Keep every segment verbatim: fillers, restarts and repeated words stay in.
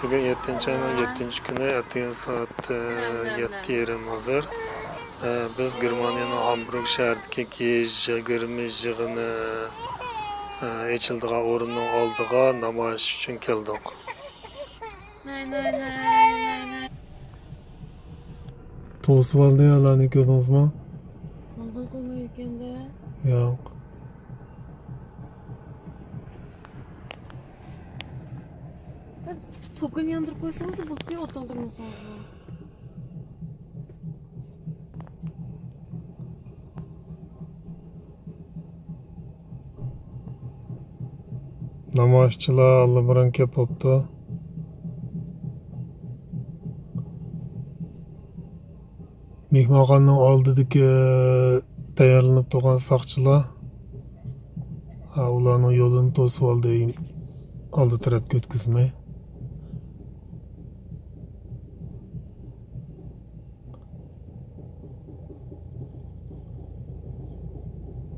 بۈگۈن يەتتىنچى ئاينىڭ يەتتىنچى كۈنى، ئەتىگەن سائەت، ئە، يەتتە يېرىم ھازىر. ئە، بىز گېرمانىيەنىڭ ھامبۇرگ شەھىرىدىكى جىگىرمە يىغىنى، ئە، ئېچىلىدىغان ئورۇننىڭ ئالدىغا نامايىش ئۈچۈن كەلدۇق. ناي، ناي، ناي، ناي، ناي. توسۇۋالدى ئالانى كۆردىڭىزمۇ؟ ماڭغان قويمايدىكەن-دە. ياق. توكىنى ياندۇرۇپ قويسىڭىز بولدى، ئوت ئالدۇرمىسىڭىز. نامايىشچىلار ئاللىبۇرۇن كېلىپ بوپتۇ. مېھمانخانىنىڭ ئالدىدىكى تەييارلىنىپ تۇرغان ساقچىلار، ھە، ئۇلارنىڭ يولىنى توسۇۋالدى، ئالدى تەرەپكە ئۆتكۈزمەي.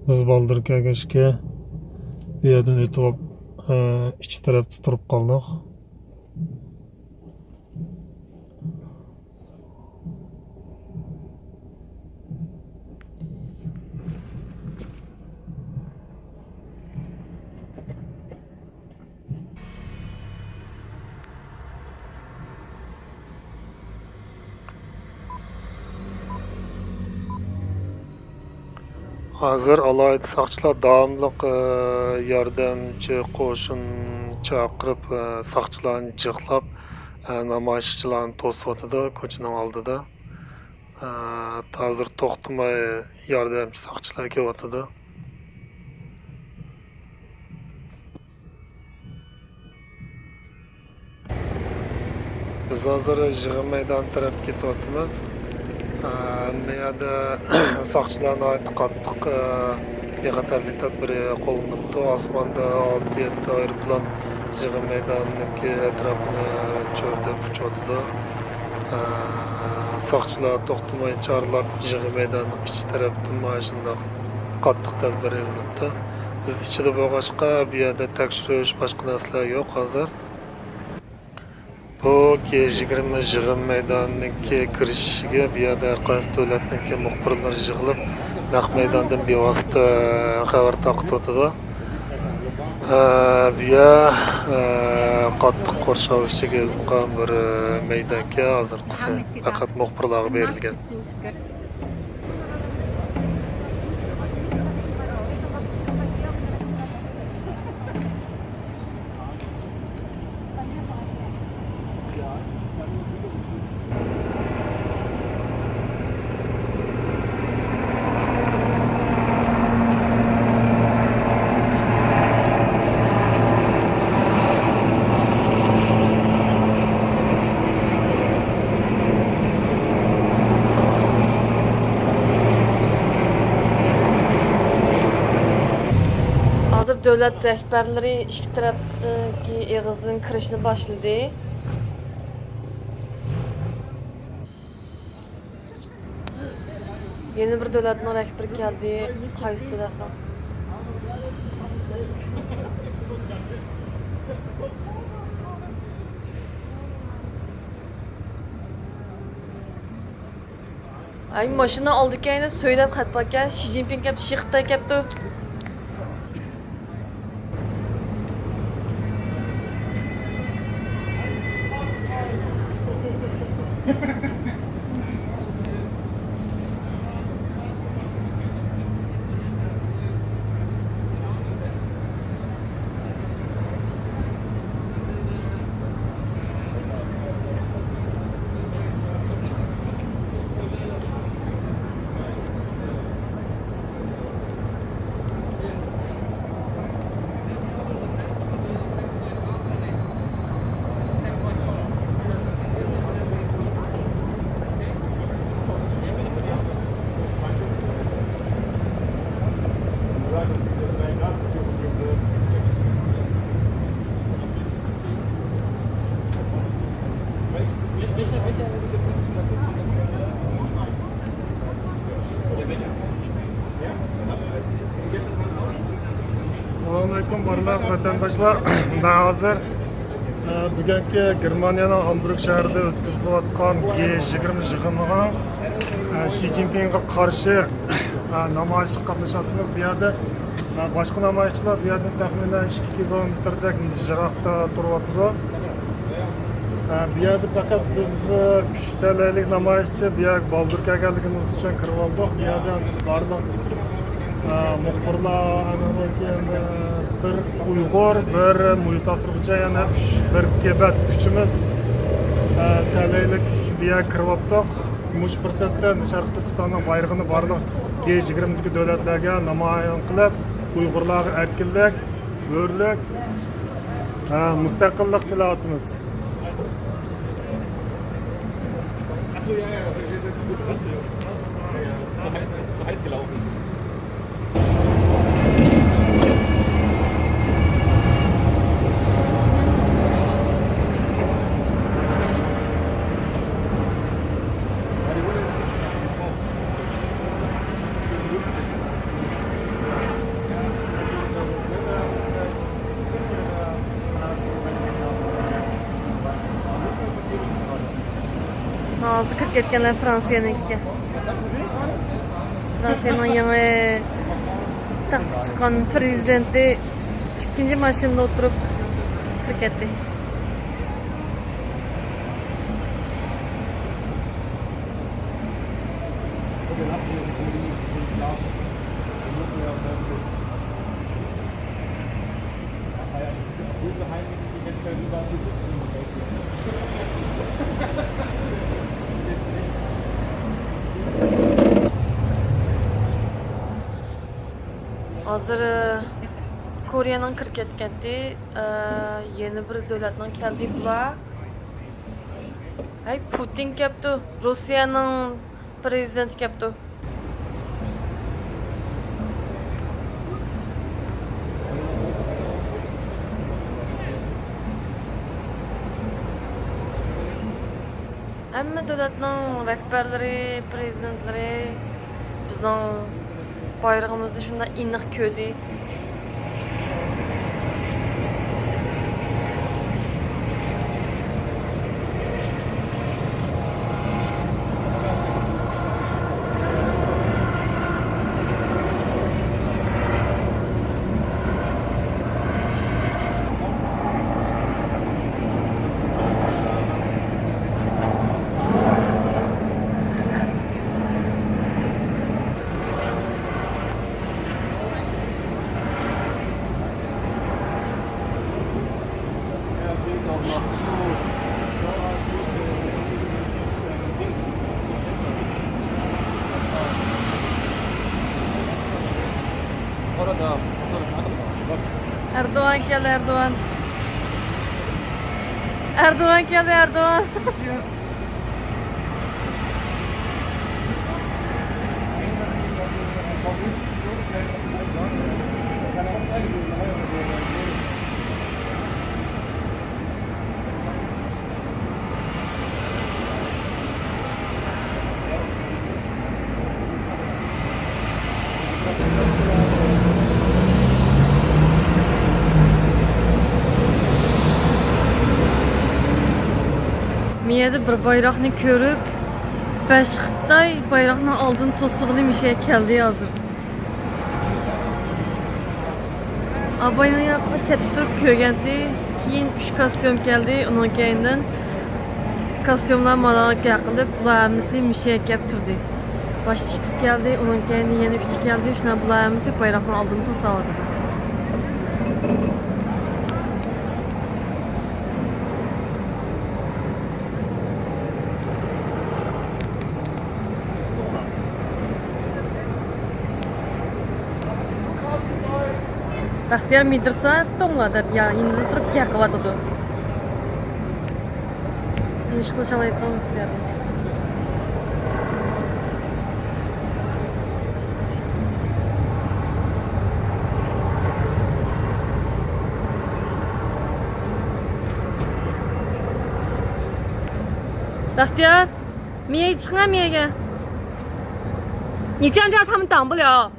بىز بالدۇر كەلگەچكە، بۇ يەردىن ئۆتۈپ، ئە، ئىچ تەرەپتە تۇرۇپ قالدۇق. ھازىر ئالاھىدە ساقچىلار داۋاملىق، ئە، ياردەمچى قوشۇن چاقىرىپ، ئە، ساقچىلارنى جىقلاپ، ئە، نامايىشچىلارنى توسۇۋاتىدۇ كوچىنىڭ ئالدىدا. ئە، ھازىر توختىماي ياردەمچى ساقچىلار كېلىۋاتىدۇ. بىز ھازىر يىغىن مەيدانى تەرەپ كېتىۋاتىمىز. ئە، ھەممە يەردە ساقچىلار ناھايىتى قاتتىق، ئە، بىخەتەرلىك تەدبىرى قوللىنىپتۇ. ئاسماندا ئالتە يەتتە ئايروپىلان يىغىن مەيدانىنىڭكى ئەتراپىنى چۆرىدەپ ئۇچۇۋاتىدۇ. ئە، ساقچىلار توختىماي چارلاپ، يىغىن مەيدانىنىڭ ئىچى تەرەپتىن مانا شۇنداق قاتتىق تەدبىر ئېلىنىپتۇ. بىز ئىچىدە بولغاچقا، بۇ يەردە تەكشۈرۈش، باشقا نەرسىلەر يوق ھازىر. بۇ كېچە يىگىرمە يىغىن مەيدانىنىڭكى كىرىشىشىگە بۇ يەردە ھەر قايسى دۆلەتنىڭكى مۇخبىرلىرى يىغىلىپ، نەق مەيداندىن بىۋاسىتە خەۋەر تارقىتىۋاتىدۇ. ئە، بۇ يەر، ئە، قاتتىق قورشاۋ ئىچىگە ئېلىنغان بىر، ئە، مەيدانكەن ھازىرقىسى. پەقەت مۇخبىرلارغا بېرىلگەن. ھازىر دۆلەت رەھبەرلىرى ئىككى تەرەپتىكى ئېغىزدىن كىرىشنى باشلىدى. يەنە بىر دۆلەتنىڭ رەھبىرى كەلدى. قايسى دۆلەتنىڭ؟ ئەي، ماشىنا ئالدىكەن، سۆيلەپ خەت باركەن، شى جىنپىڭ كەپتۇ، شى خىتاي كەپتۇ. ئەسسالامۇئەلەيكۇم، بارلىق ۋەتەنداشلار. مەن ھازىر بۈگۈنكى گېرمانىيەنىڭ ھامبۇرگ شەھىرىدە ئۆتكۈزۈلۈۋاتقان جى يىگىرمە يىغىنىغا، شى جىنپىڭغا قارشى نامايىشقا قاتنىشىۋاتىمىز. بۇ يەردە باشقا نامايىشچىلار بۇ يەردىن تەخمىنەن ئىككى كىلومېتىردەك يىراقتا تۇرۇۋاتىدۇ. بۇ يەردە پەقەت بىز ئۈچ تەلەيلىك نامايىشچى بۇ يەرگە بالدۇر كەلگەنلىكىمىز ئۈچۈن كىرىۋالدۇق. بۇ يەردە بارلىق مۇخبىرلار، ئاندىن كېيىن بىر ئۇيغۇر، بىر مۇھىت ئاسرىغۇچى، يەنە ئۈچ، بىر تىبەت ئۈچىمىز تەلەيلىك بۇ يەرگە كىرىۋاپتۇق. مۇشۇ پۇرسەتتە شەرقىي تۈركىستاننىڭ بايرىقىنى بارلىق جى يىگىرمىدىكى دۆلەتلەرگە نامايان قىلىپ، ئۇيغۇرلارغا ئەركىنلىك، ھۆرلۈك، ھە، مۇستەقىللىق تىلەۋاتىمىز. ھازىر كىرىپ كەتكەنلەر فرانسىيەنىڭكىگە. فرانسىيەنىڭ يېڭى تەختكە چىققان پىرېزىدېنتى ئىككىنچى ماشىنىدا ئولتۇرۇپ كىرىپ كەتتى. ھازىر، ئى، كورېيەنىڭ كىرىپ كەتكەنتى، ئى، يەنە بىر دۆلەتنىڭ كەلدى بۇلار. ھەي، پۇتىن كەپتۇ، روسىيەنىڭ پىرېزىدېنتى كەپتۇ. ھەممە دۆلەتنىڭ رەھبەرلىرى، پىرېزىدېنتلىرى بىزنىڭ بايرىقىمىزنى شۇنداق ئېنىق كۆردى. ئەردوغان كەلدى، ئەردوغان. ئەردوغان كەلدى، ئەردوغان. مەيەردە بىر بايراقنى كۆرۈپ، بەش خىتاي بايراقنىڭ ئالدىنى توسۇغىلى مىشە كەلدى ھازىر. ئاباينىڭ ياققا چەتتە تۇرۇپ كۆرگەنتى، كېيىن ئۈچ كاستيۇم كەلدى، ئۇنىڭ كەينىدىن كاستيۇملار مانا گەپ قىلىپ، بۇلار ھەممىسى مۇشۇ يەرگە كەپ تۇردى. باشتا ئىككىسى كەلدى، ئۇنىڭ كەينىدىن يەنە ئۈچى كەلدى، شۇنداق بۇلار ھەممىسى بايراقنىڭ ئالدىنى توساۋاتىدۇ. بەختىيار مىدىرسا توڭلا دەپ يا-، يېنىدا تۇرۇپ گەپ قىلىۋاتىدۇ. نېمىش قىلىشىڭلار ئېيتقىن بەختىيار. بەختىيار، مېيەگە چىقىڭا، مېيەگە. 你这样叫他们挡不了。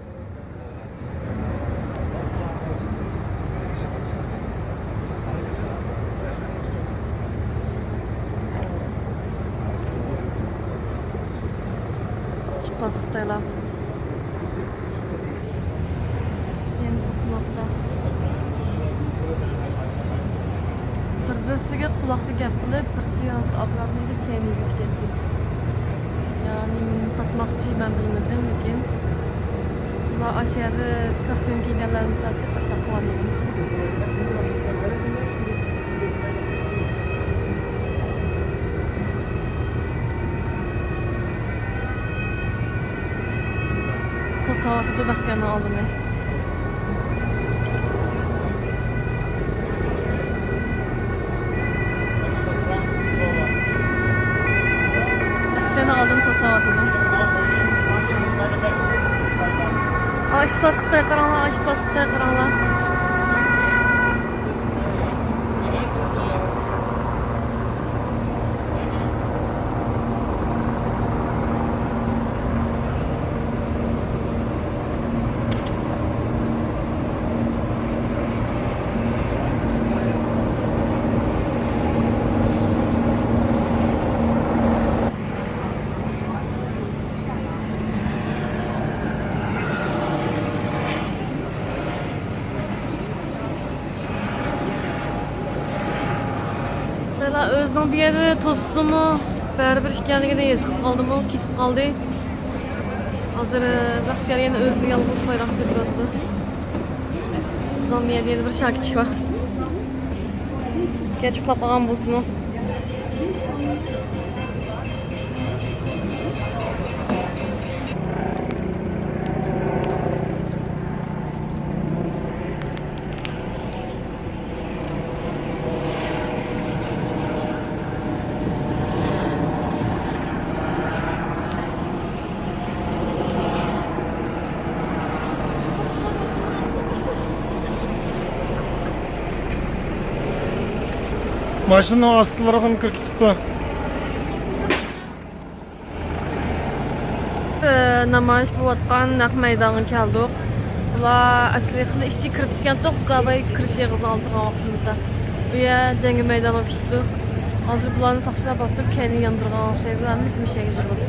ئىشپاز خىتايلار. يەنە توسۇنۇۋاتىدۇ. بىر-بىرسىگە قۇلاقتا گەپ قىلىپ، بىرسى ھازىر ئابلارنى كەينىگە كەتتى. يا نېمىنى تارتماقچى، مەن بىلمىدىم، لېكىن ئۇلار ئاشۇ يەردە كاستيۇم كىيگەنلەرنى تارتىپ ئاشۇنداق قىلغان ئىدى. توساۋاتىدۇ بەختىيارنىڭ ئالدىنى. بەختىيارنىڭ ئالدىنى توساۋاتىدۇ. ئاشپاز خىتاي قاراڭلار، ئاشپاز خىتاي قاراڭلار. ئۆزىنىڭ بۇ يەردە توسسىمۇ، بەرىبىر ئىكەنلىكىنى ھېس قىلىپ قالدىمۇ، كېتىپ قالدى. ھازىر، ئە، بەختىيار يەنە ئۆزى يالغۇز بايراق كۆتۈرۈۋاتىدۇ. بىزنىڭ بۇ يەردە يەنە بىر شاكىچىك بار. گەرچە ئۇخلاپ قالغان بولسىمۇ. ماشىنىنىڭ ئاستىلىرىغىمۇ كىرىپ كېتىپتۇ. نامايىش بولۇۋاتقان نەق مەيدانغا كەلدۇق. بۇلار ئەسلى خېلى ئىچىگە كىرىپ كەتكەنتۇق، بىز ئاۋاي كىرىش ئېغىزىنى ئالىدىغان ۋاقتىمىزدا. بۇ يەر جەڭگى مەيدانى بولۇپ كېتىپتۇ. ھازىر بۇلارنى ساقچىلار باستۇرۇپ كەينىگە ياندۇرغان ئوخشايدۇ، ھەممىسى مۇشۇ يەرگە يىغىلىپ.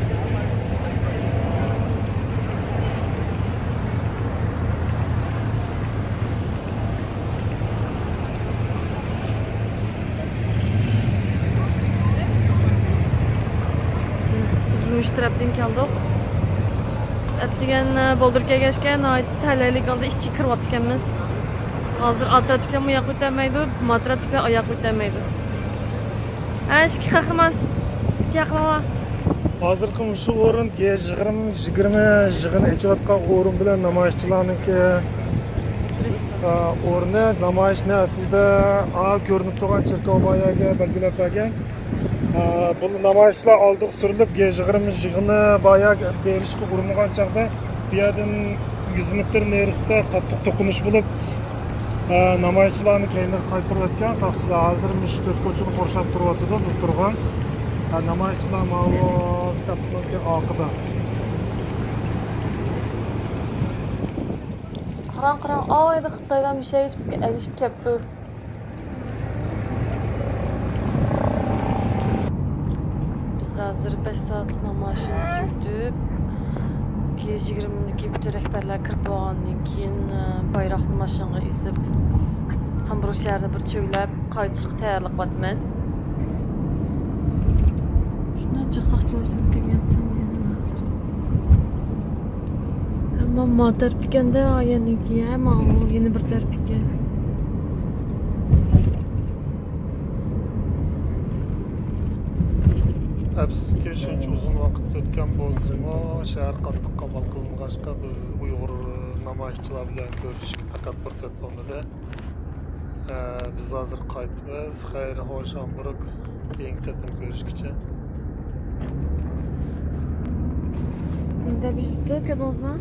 بىز مۇشۇ تەرەپتىن كەلدۇق. بىز ئەتىگەن بولدۇر كەلگەچكە ناھايىتى تەلەيلىك ھالدا ئىچىگە كىرىۋاپتىكەنمىز. ھازىر ئا تەرەپتىكىلەر ئۇ ياققا ئۆتەلمەيدۇ، ما تەرەپتىكىلەر ئا ياققا ئۆتەلمەيدۇ. ھە، ئىككى قەھرىمان، گەپ قىلىڭلار. ھازىرقى مۇشۇ ئورۇن گې يىگىرمە، يىگىرمە يىغىنى ئېچىۋاتقان ئورۇن بىلەن نامايىشچىلارنىڭكى، ئا، ئورنى. نامايىشنى ئەسلىدە ئا كۆرۈنۈپ تۇرغان چېركاۋ باياگە بەلگىلەپ بەرگەن. ئا، بۇ نامايىشچىلار ئالدىغا سۈرۈلۈپ، گې يىگىرمە يىغىنى باياگە بېرىشكە ئۇرۇنغان چاغدا بۇ يەردىن يۈز مېتىر نېرىسىدە قاتتىق توقۇنۇش بولۇپ، ئە، نامايىشچىلارنى كەينىگە قايتۇرۇۋەتكەن ساقچىلار. ھازىر مۇشۇ تۆت كوچىنى قورشاپ تۇرۇۋاتىدۇ بىز تۇرغان. ئە، نامايىشچىلار ماۋۇ سەپنىڭكى ئارقىدا. قاراڭ، قاراڭ، ئاۋۇ يەردە خىتايلار مۇشۇ يەرگىچە بىزگە ئەگىشىپ كەپتۇ. بىز ھازىر بەش سائەتلىك نامايىشنى تۈگىتىپ، گې يىگىرمىدىكى پۈتۈن رەھبەرلەر كىرىپ بولغاندىن كېيىن، بايراقنى ماشىنىغا ئېسىپ، خەنبۇرۇ شەھىرىنى بىر چۆگىلەپ، قايتىشقا تەييارلىق قىلىۋاتىمىز. شۇنداق جىق ساقچى ماشىنىسى كەلگەن. ئەمما ما تەرەپ ئىكەندە، يەنىكى، ھە، ماۋۇ يەنە بىر تەرەپ ئىكەن. ئەپسۇسكى، شۇنچە ئۇزۇن ۋاقىت ئۆتكەن بولسىمۇ، شەھەر قاتتىق قامال قىلىنغاچقا، بىز ئۇيغۇر نامايىشچىلار بىلەن كۆرۈشۈشكە پەقەت پۇرسەت بولمىدى. ئە، بىز ھازىر قايتىمىز. خەير، خوش، ھامبۇرگ. كېيىنكى قېتىم كۆرۈشكىچە. ئەمدى بىز كۆردىڭىزمۇ؟